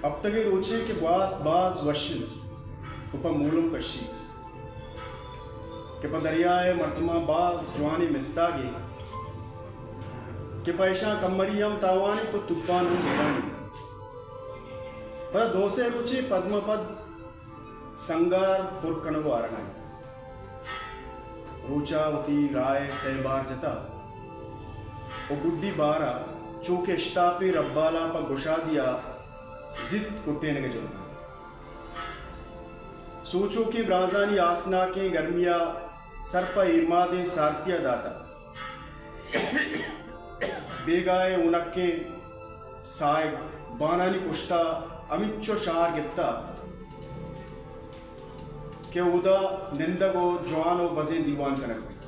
ہپتگے روچے کہ گوات باز وش انت و پہ مولم کشی کہ پہ دریائے مردماں باز جوانیں مستاگے کہ پہ اشاں کمڑی ہم تاوان انت و توپان ہم بیران انت۔ پدا دو سے روچے پد مہ پد سنگار پر کنگ و آرگ ء انت۔ روچ ء وتی راہ ء سئے بار جتہ و گڈی بار ء چو کہ اشتاپیں ربال ء پہ گشادی ء زیت کٹینگ ء جہد انت۔ سوچوکیں برانزانی آسناکیں گرمی ء سر پہ ایرمادیں سارتی ء داتہ۔ بیگاہ ء ہونکیں ساہگ بانانی پشت ء ہمینچو شہار گپتہ کہ اودا نندگ و جوان و بزیں دیوان کنگ بیت۔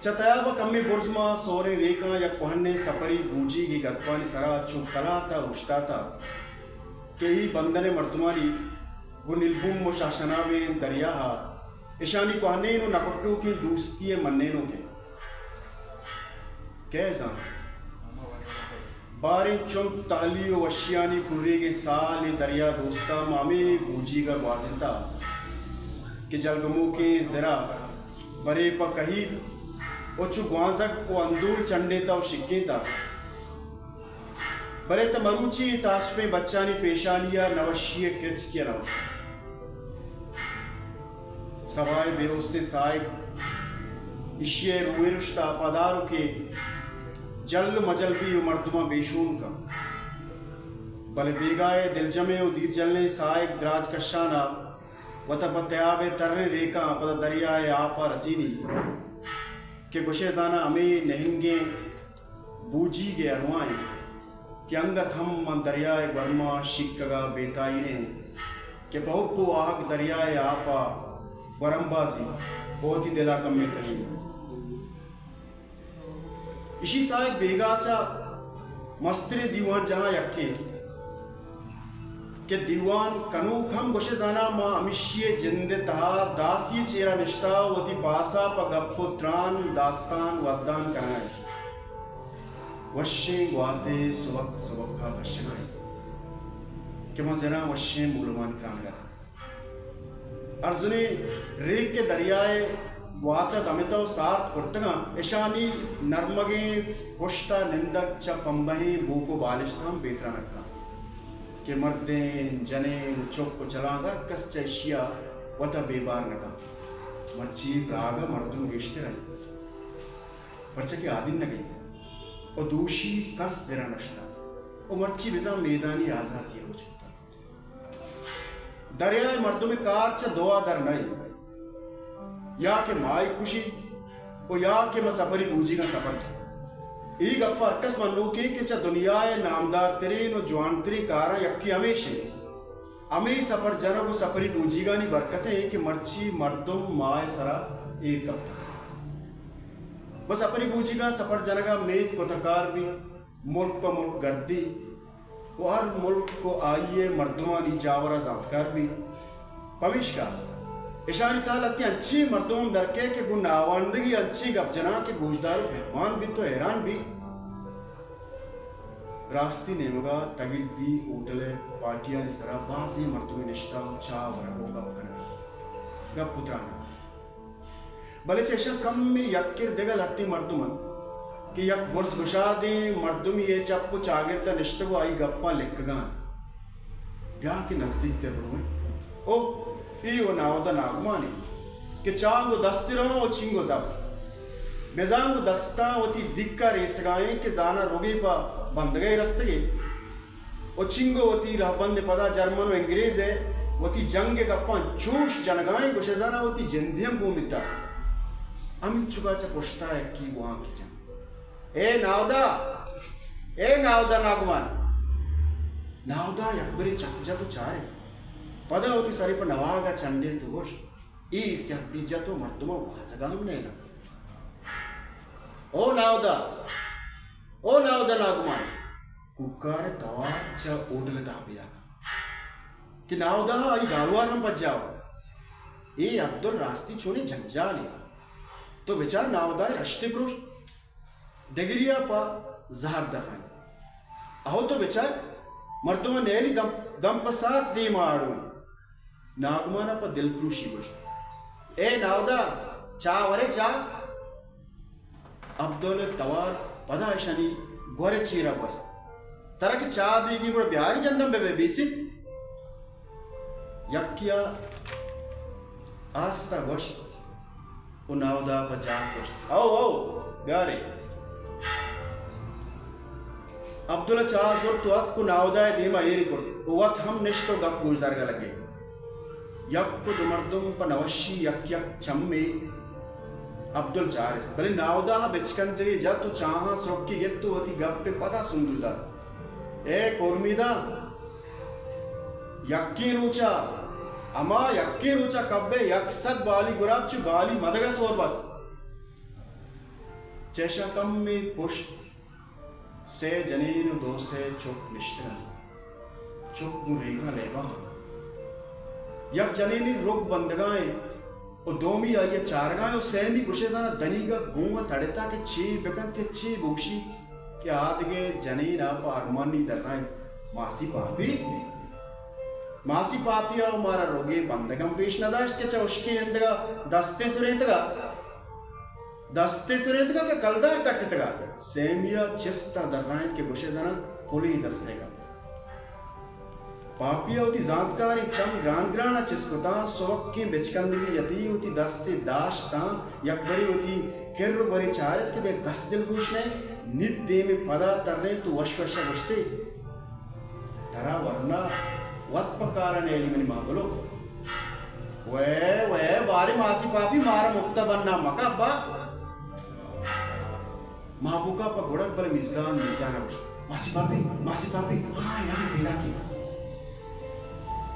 چہ تیاب ء کمے برز ماں سوریں ریکاں یک کوہنیں سپری بوجیگے گرپانی سرا چو کلات ء اوشتاتہ کہ اے بندن ء مردمانی گوں نیلبوم و شہشنابیں دریا ء اشانی کوہنین و نہ کٹوکیں دوستی ء منینوک انت۔ کئے زانت؟ باریں چنت تہلی و وشیانی پریگیں سال اے دریا دوستاں ماں ہمے بوجیگ ء گوازینتہ کہ جلگموکیں زرا برے پہ کہیل و چو گوانزگ و اندول چنڈینتہ و شکینتہ۔ بلے تہ مروچی اے تاسپیں بچانی پیشانی ء نوشی ء کرچکی ء نوس۔ سباہ ء بے اوستیں ساہگ ایشی ء روئے رشت ء پداروکے جل و مجل بی و مردماں بے شون کن۔ بلے بیگاہ ء دلجمیں و دیرجلیں ساہگ دراج کشان ء وت ء پہ تیاب ء تریں ریکاں پدا دریا ء آپ ء رسینی کہ گوشئے زاناں ہمے نہنگیں بوجیگ ء ارواہ انت کہ انگت ہم من دریا ء گورما شیکگ ء بے تاہیر انت کہ پہ ہپ و واہگ دریا ء آپ ء گورمبازی و وتی دل ء کمے تہی۔ ایشی ساہگ بیگاہ چہ مستریں دیوان جاہاں یکے انت کہ دیوان کنوک ہم گوشئے زاناں ما ہمیشی ء جند ء تہا داسی ء چیرا نشتہ و وتی پاسا پہ گپ و تران، داستان، ودان کنگا انت۔ وشیں گواتے سبک سبکا کشگا انت کہ ما زراں وشیں مولمانی ترانگا دنت۔ ارزنیں ریک کہ دریائے گوات ء دمتہ و سارت کرتگاں، اشانی نرمگیں پشت ء نندگ چہ پمبہیں بوک و بالشت ہم بے ترانگ کنت کہ مردین، جنین و چک و چلانگ ہر کس چہ اشیا وتا بے بار نہ کنت۔ مرچی پراگ ء مردم گیشتر انت، پرچا کہ آدینگی و دوشی کس زرا نشتہ و مرچی بزاں میدانی آزاتی ء روچ بوتگ۔ دریائے مردم کار چہ دعا در نئے، یا کہ ماہی کشی و یا کہ ما سپری بوجیگاں سپر جن۔ اے گپ ہر کس منوکیں کہ چہ دنیائے نامدارترین و جوانترین کاراں یکے ہمیش انت۔ ہمے سپر جنگ و سپری بوجیگانی برکت انت کہ مرچی مردم ماہ سرا ایر کپتگ۔ ما سپری بوجیگاں سپر جنگا میت کتکار بی، ملک پہ ملک گردی، و ہر ملک و آئی ء مردمانی جاور ء زانتکار بیت۔ پمیشکا اشانی تہا لہتیں انچیں مردم ہم درکئے کہ گوں ناوندگی انچیں گپ جناں کہ گوشدار و مہمان بیت و حیران بیت۔ راستی نیمگا تگردی ہوٹل ء پارٹیانی سرا بازیں مردمے نشتہ و چاہ ورگ و گپ کنگ ء، گپ و تران ء۔ بلے چہ اشاں کمے یک کر دگہ لہتیں مردم انت کہ یک برز گشادیں مردمی ء چپ و چاگرد ء نشتگ و آئی گپاں لکگا انت۔ بیا کہ نزدیک تر برویں۔ او، اے و ناہدا ناگمان انت کہ چانگ و دست رواں و چینگ و دپ۔ بزاں گوں دستاں وتی دک ء ریسگا انت کہ زاناں رگے پہ بندگئے رستگے۔ و چنگو وتی رہبند ء پدا جرمن و انگریز ء وتی جنگ ء گپاں چوش جنگائیں گوشئے زاناں وتی جندے ہم گون بیتگ۔ ہمینچکا چہ پشتا یکی وانکی جنت۔ اے ناودا! اے ناودا ناگمان! ناودا یکبرے چک جت و چارت۔ پدا وتی سرے پہ نواگا چنڈینت و گوشت، اے سیادی جت و مردماں وازگا ہم نیلاں۔ او ناودا! او ناودا ناگمان! کوکار ء توار چہ ہوٹل ء تہا پیداک انت کہ ناودا ء آئی گالوار ہم پجاہ ات۔ اے عبدل راستی چونیں جنجالے۔ تو بچار ناودا ء رشتے پروشت، ڈگری ء پہ زہر درائینت۔ اہو تو بچار، مردم ءَ نیلی دم، دم پہ ساعت دیم ءَ آڑو انت۔ ناگمان ءَ پہ دلپروشی گوشت، اے ناودا، چاہ ورے چاہ؟ عبدل ءِ توار پدا اشانی گور ءِ چیر ءَ گوست۔ ترا کہ چاہ دیگی گڑا بیاری جندم بہ بے بیست۔ یکے ءَ آست ءَ گوشت و ناودا پہ جاک گوشت، او، او، بیارے۔ عبدل ءَ چاہ زرت و اتک و ناودا ءِ دیم ءَ ایر کرت و وت ہم نشت و گپ گوشدارگ ءَ لگت۔ یک و دو مردم پہ نوشی یک یک چمے عبدل چارت، بلے ناودا ءَ بچکنجگے جت و چاہاں سرکی گپت و وتی گپ ءَ پدا سندو دات۔ اے کورمیداں، یکیں روچ ءَ، ہما یکیں روچ ءَ کبے یک سد بالی گراب چو بالی مدگ ءَ سور بست۔ چہ اشاں کمے پشت سئے جنین و دو سئے چک نشتگ انت۔ چک گوں ریکاں لیبا انت۔ یک جنینے رک بندگا انت و دومی آئی ءَ چارگا انت و سیمی گوشے زانا دنیگا گوں ءَ تڑتا کہ چے بکنت یا چے بگوشی کہ آدگہ جنین ءَ پہ ارمانی درائینت، ماسی پاپی؟ ماسی پاپی ءَ مارا رگے بندگ ہم پیش نہ داشت کہ چہ ہشکیں نندگا دستے سرینتگا۔ دستے سرینتگا کہ کلدار کٹتگا۔ سیمی ءَ چست ءَ درائینت کہ گوشے زاناں پلے دستے کپت۔ پاپی ءَ وتی زانتکاریں چم گران گران ءَ چست کتاں، سبکیں بچکندگے جتی، وتی دستے داشتاں، یکبرے وتی کر و برے چارت کہ دگہ کس دلگوش نہ انت، نی دیم ءَ پدا ترینت و وش وش ءَ گوشتے، ترا ورنا وت پہ کار ءَ نیلی منی ماں گلو۔ وے، وے، بارے ماسی پاپی مارا مپت ءَ بنا مکن ابا۔ ماہبوکا پہ گڑک بلے میزان، میزان ءَ گوشت، ماسی پاپی، ماسی پاپی، ہاں، ہاں، پیداکی۔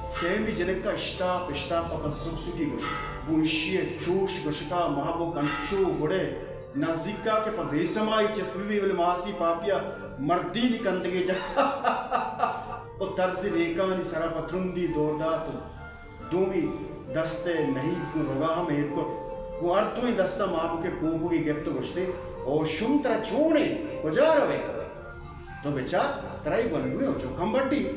سیمی جنک ءَ اشتاپ، اشتاپ ءَ پہ سک سکی گوشت۔ گوں ایشی ءِ چوش گوشکا ماہبوک انچو گڑے نزیکا کہ پہ بے سمائی چست بہ بی، بلے ماسی پاپی ءَ مردینی کندگے جت و ترزی ریکانی سرا پہ ترندی دور دات و دومی دست ءِ نہیب گوں رگا ہم ایر کت۔ گوں ہر دوئیں دستاں ماہبوک ءِ کوپگے گپت و گوشتے، او شوم، ترا چون انت؟ کجا روئے؟ تو بچار، ترا اے گونڈوئیں ہچک ہم بڈی۔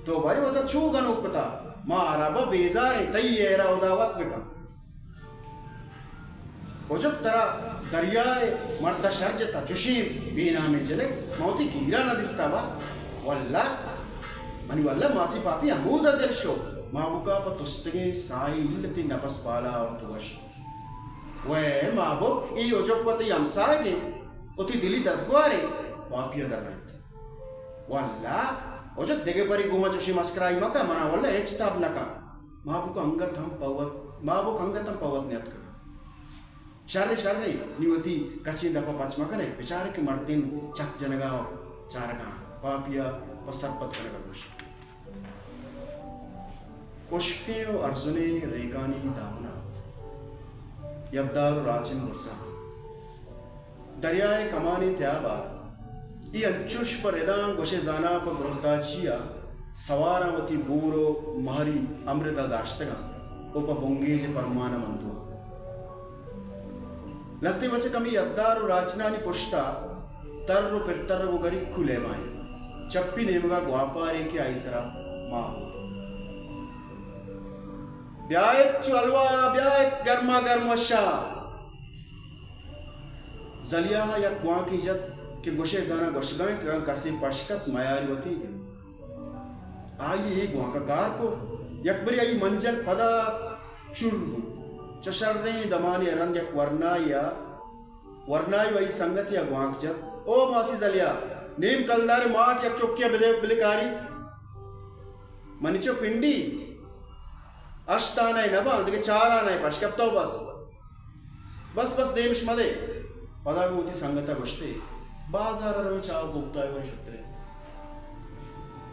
تو باریں وتا چو گنوک کتا؟ ما عربا بیزار ایں، تئی ہیرا ہدا وت بکن۔ ہچک ترا دریا ءِ مرد ءَ شر جتا، چشیں بے نامیں جنک من وتی گیرا نہ دیستا با۔ واللہ، منی واللہ ماسی پاپی ہمودا دل شو۔ ماہبوکا پہ تستگیں ساہی التی نپس بالا آورت و گوشت، وے ماہبوک، اے ہچک وتی ہمساہگیں، وتی دلی دزگواریں۔ پاپی ءَ درائینت۔ واللہ، ہچک دگہ برے گوں ما چشیں مسکرائی مکن، منا واللہ ہچ تب نکن۔ ماہبوک انگت ہم پہ وت، ماہبوک انگت ہم پہ وت نیاتکگ۔ شریں، شریں، نی وتی کچیں دپ ءَ پچ مکن ئے، بچار کہ مردین چک جنگا و چارگا انت۔ پاپی ءَ پہ سرپد کنگا گوشت۔ ہشکیں و ارزنیں ریکانی دامنا یدار و راچن برزا دریا ءِ کمانیں تیاب ءَ اے انچش پہ رداں گوشے زاناں پہ گرہتاچی ءَ سواراں وتی گور و مہری امرد ءَ داشتگ انت و پہ بنگیج ءِ پرمان ءَ مندو انت۔ لہتے بچک ہمے یدار و راچنانی پشت ءَ تر و پرتر و گریکو لیبا انت۔ چپی نیمگ ءَ گواپارے کہ آئی سرا ماہ۔ بیایت چو حلوا، بیایت گرما گرم وشا۔ زلیہا یک گوانکے جت کہ گوشئے زانا گوشگا انت، اگاں کسے پش کپت، میاری وتیگ انت۔ آئی اے گوانکا گار کت، یکبرے آئی منجل پدا چر بوت۔ چہ شریں دمانے ءَ رند یک ورنائے ءَ، ورنائے و آئی سنگتے ءَ گوانک جت، او ماسی زلیہا، نیم کلدارے ماٹ یک چکے ءَ بدئے بلکاری۔ منی چو پنڈی، ہشت آنائے نہ باں، دگہ چار آنائے پش کپتہ و بس۔ بس، بس، دیمش مدے۔ پدا گوں وتی سنگت ءَ گوشتے، بازار ءَ رویں چاہ و کوپتائے وریں شتریں۔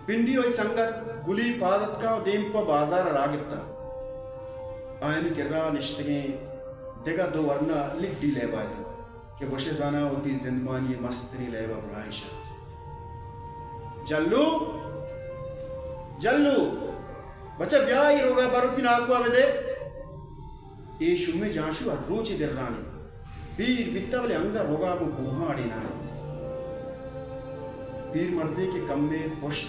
پنڈی و آئی سنگت گلی پاد اتکاں و دیم پہ بازار ءَ راہ گپتاں۔ آیانی کرا نشتگیں دگہ دو ورنا لڈی لیبا اتنت کہ گوشئے زاناں وتی زندمانی ءِ مستریں لیب ءَ بڑا ایش انت۔ جلو! جلو! بچہ بیا اے روگا بر وتی ناکو ءَ بدے۔ اے شومیں جانشو ہر روچے درانی۔ پیر بیتہ بلے انگہ روگا گوں کوہاں اڑینانی۔ پیر مردے کہ کمے پشت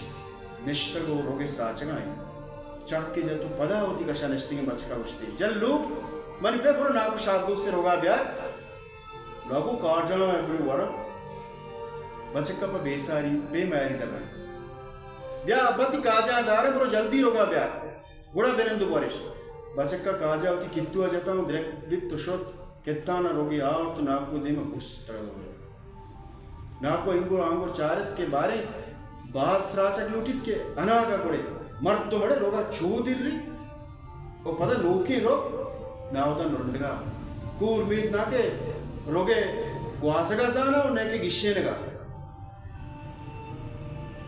نشتگ و روگ ءِ ساچگا انت۔ چکے جت و پدا وتی کشا نشتگیں بچکا گوشتی، جلو، منی پہ برو ناکو شاد دوست ءِ روگا بیار۔ ناکو کاجا ءَ برو ورا۔ بچکا پہ بے ساری، بے میاری دبرت۔ بیا ابا تئی کاجا دارے، برو جلدی روگا بیار۔ گڑا بنند و بورش۔ بچکا کاجا وتی کتوا جتا و درک بیت و شت۔ کتانا روگی آورت و ناکو دیما بوست تڑ و ورت۔ ناکو انگور آنگور چارت کہ باریں باز سراچگ لوٹیت کہ اناگا گڑے مردم اڑے روگا چو دری و پدا نوکیں روگ ناودا نرنڈگا۔ کور مید نا کہ روگے گوازگا زانا و نئے کہ گشینگا۔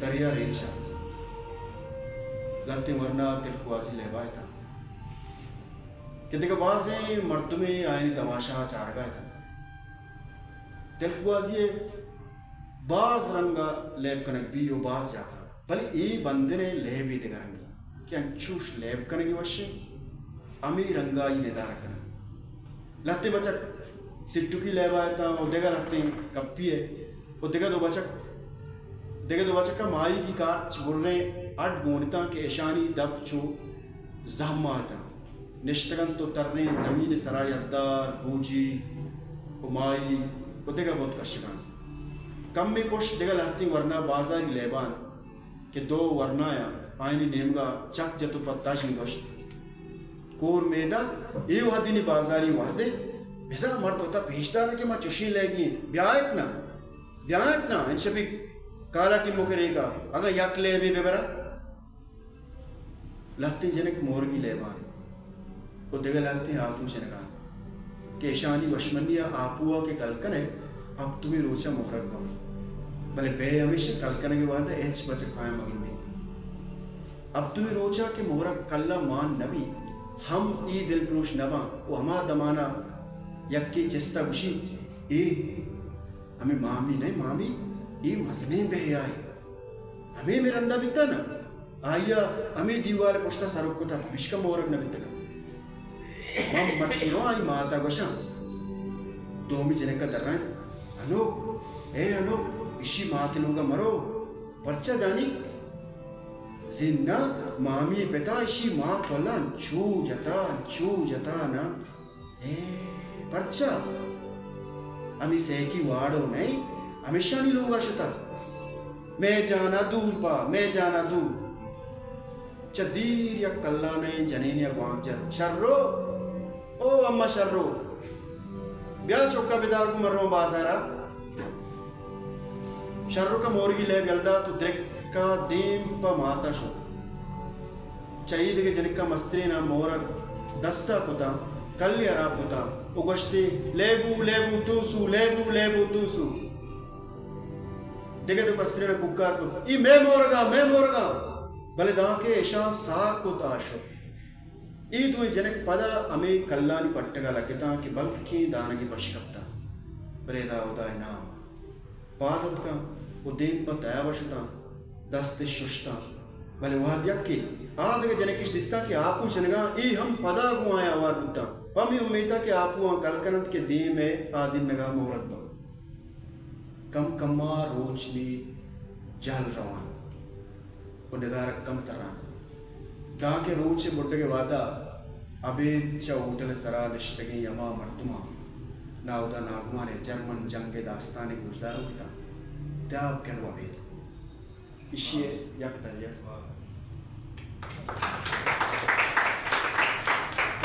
دریا ریچا لہتیں ورنا تلکوازی لیبا اتاں کہ دگہ بازیں مردمے آیانی تماشا چارگا اتاں۔ تلکوازی ءِ باز رنگ ءَ لیب کنگ بی و باز جاگہ، بلے اے بندن ءِ لیب ءِ دگہ رنگے کہ انچوش لیب کنگ ءَ وش انت، ہمے رنگ ءَ آئی ندارہ کنگ۔ لہتیں بچک سٹکی لیب ءَ اتاں و دگہ لہتیں کپی ءَ و دگہ دو بچک، دگہ دو بچک ءَ ماہیگی کارچ بریں اڈ گون اتاں کہ اشانی دپ چو زہم ءَ اتاں۔ نشتگ انت و تریں زمین ءِ سرا یدار، بوجی و ماہی و دگہ بت کشگ ءَ انت۔ کمے پشت دگہ لہتیں ورنا بازاری لیبان کہ دو ورنایاں آیانی نیمگا چک جت و پہ تژن گوشت، کور میدان، اے وہدی نی بازاری وہدے، بزاں مرد وتا پیش دارا کہ ما چشیں لیبی ایں، بیایت نا، بیایت نا، انشپی کالا ٹیمو کے ریگا، اگاں یک لیبے ببراں۔ لہتیں جنک مورگی لیبان و دگہ لہتیں آپو جنگان کہ اشانی وشمنی ءَ آپو ءَ کہ کل کنئے، ہپتمی روچ ءَ مہرگ بنت۔ بلے بے ہمیش کل کنگ ءِ وہد ءَ ہچ بچک پایا مگندی۔ ہپتمی روچ ءَ کہ مہرگ کل ءَ مان نبی، ہم ای دلپروش نباں و ہما دمان ءَ یکے چست ءَ گوشی، اے ہمے مامی نئے، مامی، اے مزنیں بے حیائے۔ ہمے مئے رندا بیتہ نا، آئی ءَ ہمے دیوال ءِ پشتا سرک کتہ، پمیشکا مورگ نہ بیتگ۔ من مرچی رواں آئی ماتا گوشاں۔ دومی جنکا درائیں، انوک، اے انوک، اشی مات لوگا مرو، پرچا جانی؟ زین نا، مامی پتا اشی ماں کلا انچو جتا، انچو جتا نا۔ اے، پرچا؟ ہمے سیکی واڑو نئیں، ہمیشانی لوگا شتا۔ مئے جانا دور با، مئے جانا دور۔ چہ دیر یک کلانئیں جنینے ءَ گوانک جت، شرو! او اما شرو! بیا چکا بدار گوں من رواں بازارا۔ شرک ءَ مورگی لیب یل دات و درک ءَ دیم پہ مات ءَ شت۔ چہ اے دگہ جنک ءَ مسترین ءَ مورگ دست ءَ کتاں، کلے ہراب کتاں و گوشتی، لیبو، لیبو توسو، لیبو، لیبو توسو۔ دگہ دو مسترین ءَ کوکار کت، ای مئے مورگاں، مئے مورگاں۔ بلے دانکہ اشاں ساہ کت آ شت۔ اے دوئیں جنک پدا ہمے کلانی پٹگ ءَ لگتاں کہ بلکیں دانگے پش کپتاں۔ بلے ادا ہدائے نام ءَ پاد اتکاں و دیم پہ تیاب ءَ شتاں، دست اش ششتاں۔ بلے وہد یکے آ دگہ جنک اش دیستاں کہ آپو جنگاں، اے ہم پدا گوں آیاں ہوار بوتاں، پہ ہمے امیت ءَ کہ آپو آں کل کننت کہ دیم ءِ آدینگ ءَ مہرگ بنت۔ کم کم ءَ روچ نی جہل روان و ندارگ کم تران۔ دانکہ روچ ءِ بڈگ ءِ وہد ءَ ابید چہ ہوٹل ءِ سرا نشتگیں ہما مردماں ناہدا ناگمان ءِ جرمن جنگ ءِ داستانے گوشداروک اتاں، تیاب کر و ابید۔ ایشی ءِ یک دریا۔